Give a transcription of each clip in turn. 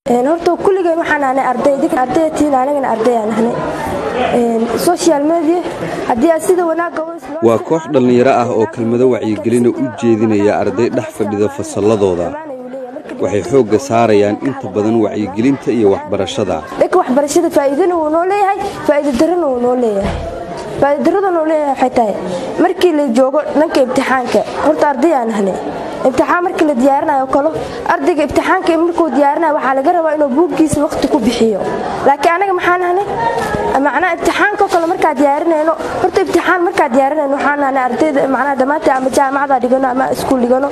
Horta kulligeen waxaan ahnay arday, idinkan ardaytiin, anagana ardayaan ahnay. Social media haddii aad sida wanaagga Waa koox dhallinyaro ah oo kelmado wacyigelina u jeedinaya arday dhex fadhida fasalladooda. Waxay xoogga saarayaan inta badan wacyigelinta iyo waxbarashada. Dhanka waxbarashada faa'iidana wuu noo leeyahay, faa'iido darrana wuu noo leeyahay. Faa'iido darrada noo leeyahay waxay tahay markii la joogo dhanka imtixaanka. Horta ardayaan ahnay. Imtixaan markii la diyaarinayo kalo, ardayga imtixaanka markuu diyaarinayo waxaa laga rabaa inuu buuggiisa waqti ku bixiyo, laakiin anaga maxaan ahnay? Macnaha imtixaanka kale markaa diyaarinayno, horta imtixaan markaa diyaarinayno waxaan ahnay ardayda macnaha dhammaantii, ama jaamacada dhigano ama iskuul dhigano,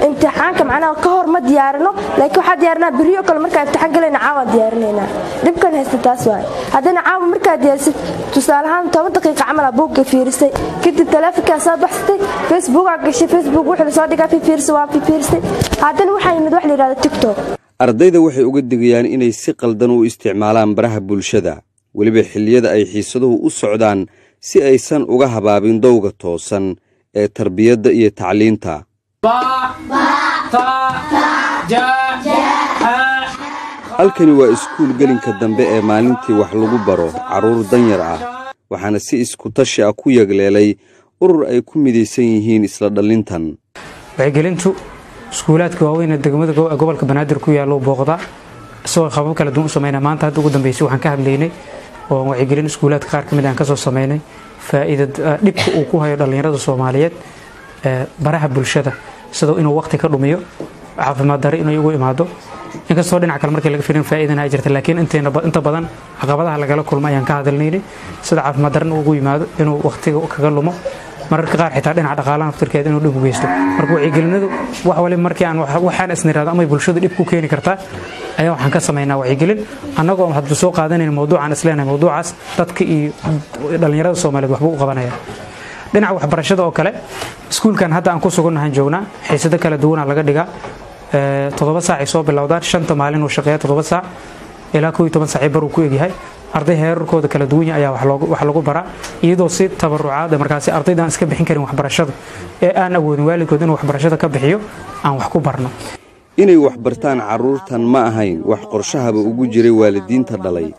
imtixaanka macnaha ka hor ma diyaarino, laakiin waxaa diyaarinaa beriyo kale. Markaa imtixaan galayna caawaan diyaarinaynaa. Dhibkan haysta taas waaye. Haddana caawa markaa diyaarisid, tusaale ahaan 10 daqiiqa camal aa buugga fiirisay, kadib taleefonkaa soo baxsatay, Facebookaa gashay, Facebook wuxuu lasoo dhigaa fiirsay, waa fiirsay, haddana waxaa yimid wax la yidhahdo TikTok. Ardayda waxay uga digayaan inay si qaldan u isticmaalaan baraha bulshada, weliba xilliyada ay xiisaduhu u socdaan, si aysan uga habaabin dowga toosan ee tarbiyadda iyo tacliinta. Halkani waa iskuul gelinka dambe ee maalintii wax lagu baro carruur danyar ah, waxaana si isku-tashi ah ku yagleelay urur ay ku midaysan yihiin isla dhallintan. Wacyigelintu iskuulaadka waaweyn ee degmada gobolka Banaadir ku yaalla booqda, isagoo qabab kala duwan u sameynaa. Maanta hadda ugu dambeysay waxaan ka hadlaynay oo wacyigelin iskuulaadka qaar ka mid aan kasoo sameynay faa'iida dhibka uu ku hayo dhallinyarada Soomaaliyeed baraha bulshada, sidoo inuu waqti ka dhumiyo, caafimaad darro inuu ugu imaado. Inkastoo dhinac kale markii laga fiirin faa'iidana ay jirta, laakiin inta badan caqabadaha lagala kulmo ayaan ka hadalnaynay, sida caafimaad darro ugu yimaado, inuu waqtiga kaga lumo, mararka qaar xitaa dhinaca dhaqaalaha naftirkeeda inuu dhib u geysto. Marka wacyigelinadu wax waliba markii aan waxaan isniraado amay bulshadu dhib ku keeni kartaa ayaa waxaan ka samaynaa wacyigelin, annagoo hadda soo qaadanayn mawduucan isleenahay mawduucaas dadka iyo dhallinyarada Soomaaliyeed waxbuu u qabanaya. Dhinaca waxbarashada oo kale, iskuulkan hadda aan ku sugannahan joognaa, xiisado kala duwanaa laga dhigaa. 7 saac ay soo bilowdaan, shanta maalin uu shaqeeya, 7 saac ilaa 11 saac bar uu ku egyahay. Arday heerarkooda kala duwan yahay ayaa wax lagu baraa, iyadoo si tabarucaad markaasi ardaydaan iska bixin karin waxbarashada ee aan awoodin waalidkood inuu waxbarashada ka bixiyo aan wax ku barno. Inay wax bartaan carruurtan ma ahayn wax qorshahaba ugu jiray waalidiinta dhalay,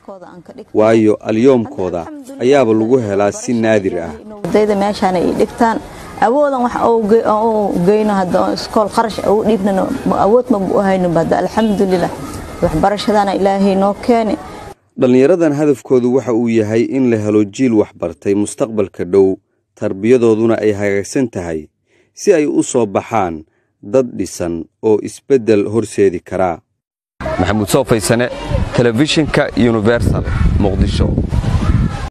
waayo alyoomkooda ayaaba lagu helaa si naadir ah. Ardayda meeshaan ay dhigtaan awoodan wax u geyno, hadda iskool qarash ugu dhiibnano awood ma u hayno. Hadda alxamdulilah, waxbarashadana Ilaahay noo keeni. Dhallinyaradan hadafkoodu waxa uu yahay in la helo jiil waxbartay mustaqbalka dhow, tarbiyadooduna ay hagaagsan tahay, si ay u soo baxaan dad dhisan oo isbeddel horseedi karaa. Maxamuud Soo Faysane, Telefishinka Universal, Muqdisho.